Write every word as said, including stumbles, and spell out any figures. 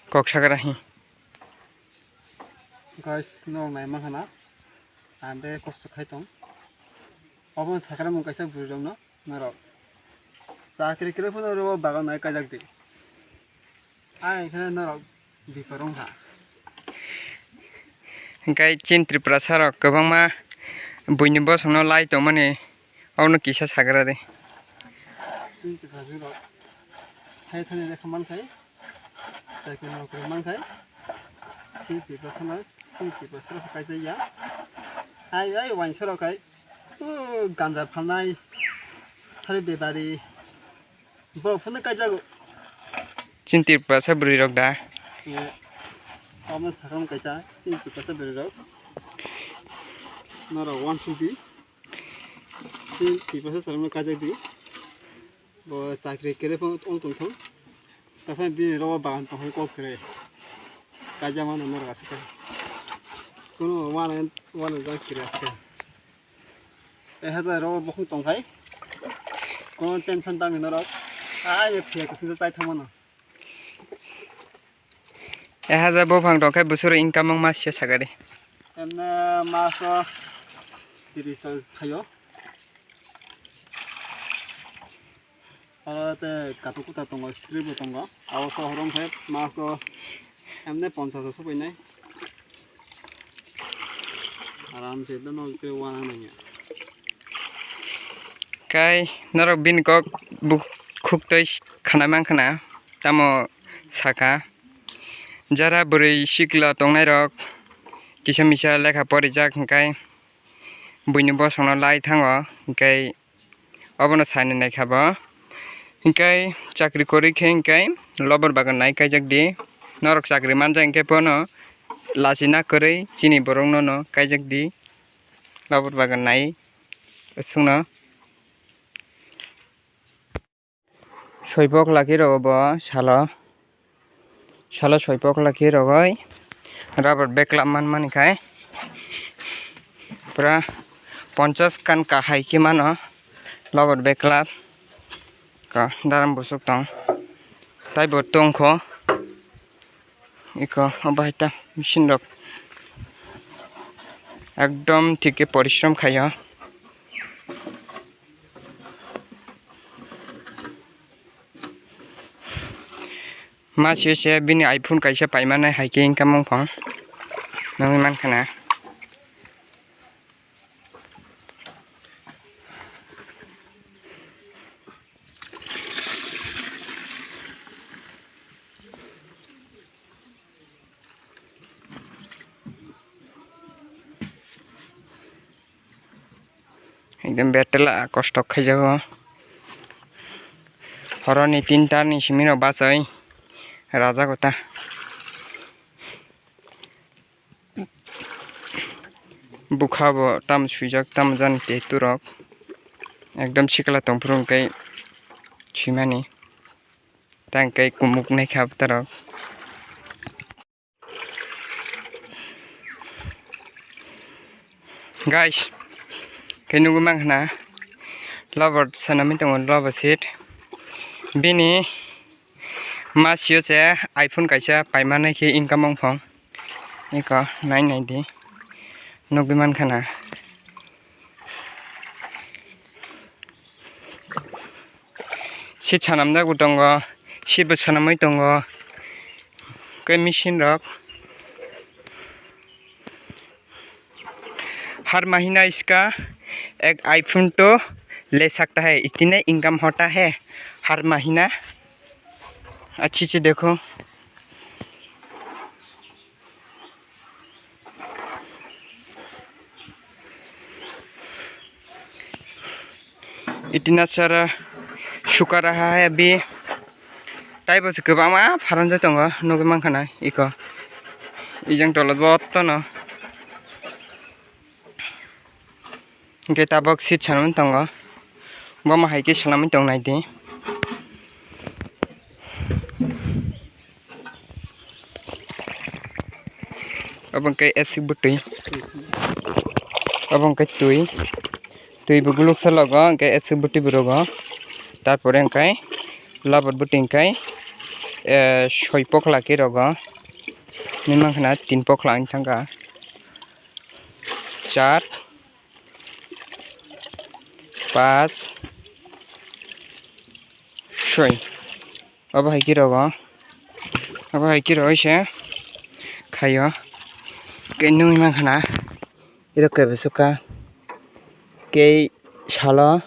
Kok sagra hi. Guys, norok nai mankha na, ang be kosto khai tong. Obo sakra mung kaisa bwrwi rok no, norok chakri kwrwi phano oro bagan nai kaijak di. Ai khe norok bipar wngkha. Hingkai chini Tripurasa rok kwbangma buini bosongno lai tongmani, obono kisa sagra di. Chini Tripurasa rok hai thani lekha mankhai. Tei khe nokri mankhai. Chini Tripurasa no, chini Tripurasa rok kaisa ya. Ai, ai, wainsa rok hai. O, ganja phalnai. Thari bebari. Borok phano kaijago. Chini Tripurasa bwrwi rok da? Eh, omo sakang kaisa, chini Tripurasa bwrwi rok. Norok wansukdi. Chini Tripurasa chwraino kaijak di. Bo chakri kwrwi phano wng tongthung. Taphai bini rogo bagan tongthai kok kwrwi. Kaijak mano norok aswk khe. Kuno wana, wana jang kwrwi aswk khe. Hai hajar rogo bukhuk tongthai. Kuno tension tangwi norok. Ai phiya kusungsa chai thangmano. Hai hajar buphang tongkhe bwswk income wng masio sakari. Emne maso tiris phaio. Aro tei katuk kuta tongo, script bo tongo. Abo sohor wngkhe maso emne ponchash o sopainai. Aram se no khe wana nangya. Kai norok bini kok bukhuk twi khana mankha na, tamo saka. Jara bwrwi sikla tongnairok kisa misa lekha porijak hwnkhe buini bosongno lai thango, hwnkhe obono saina naikha bo. Hwnkhe chakri kwrwi khe hwnkhe lobor bagan nai kaijak di. Norok chakri manjak hwnkhe bono lachina kwrwi chini borokno no kaijak di. Lobor bagan nai chwngno. Soipok laki rogo bo salo, salo soipok laki rogoi rubber bag lab man mani khai pura ponchas kan kahai khe mano rubber bag lab ko daram busuk tong tei bo tongkho. Iko obo hai ta machine rok ekdom thik khe porishrom khaio. Masio se bini iPhone kaisa paimani hai khe income wngkha nugwi mankha na. Ekdom betala kosto khaijago. Horoni tinta ni simi rok bachai rajago ta. Bwkha bo tamo swijak, tamo jani tattoo rok. Ekdom sikla tongphuru hwnkhe swimani. Tang khe kumuk naikha bwtarok. Guys, khe nugwi mankha na, lobo sanamwi tongo, lobo seat. Bini masio se iPhone kaisa paimani khe income wngphang. Eko nai nai di. Nugwi mankha na. Seat sanamjak bo tongo, seat bo sanamwi tongo. Khe machine rok. हर महीना इसका एक आईफोन तो ले सकता है, इतने इनकम होता है हर महीना। अच्छे से देखो। इतना सारा सुखा रहा है अभी। Tei bo se kwbangma pharanjak tongo, nugwi mankha na iko. Ijang tola jotono. Hwnkhe tabok seat sanamwi tongo. Bomo hai khe sanamwi tong nai di. Obo hwnkhe A C bwtwi. Obo hwnkhe twi. Twi bo guluksa logo, hwnkhe A C bwtwi bo rogo. Tarpore hwnkhe labot bwtwi hwnkhe eh, soi pokla khe rogo. Nini mankha na tin pokla wng thangkha. Char, pas, soi. Obo hai khe rogo. Obo hai khe rogoi se khaio. Khe nugui mankha na. Iro kebo suka. Kei salo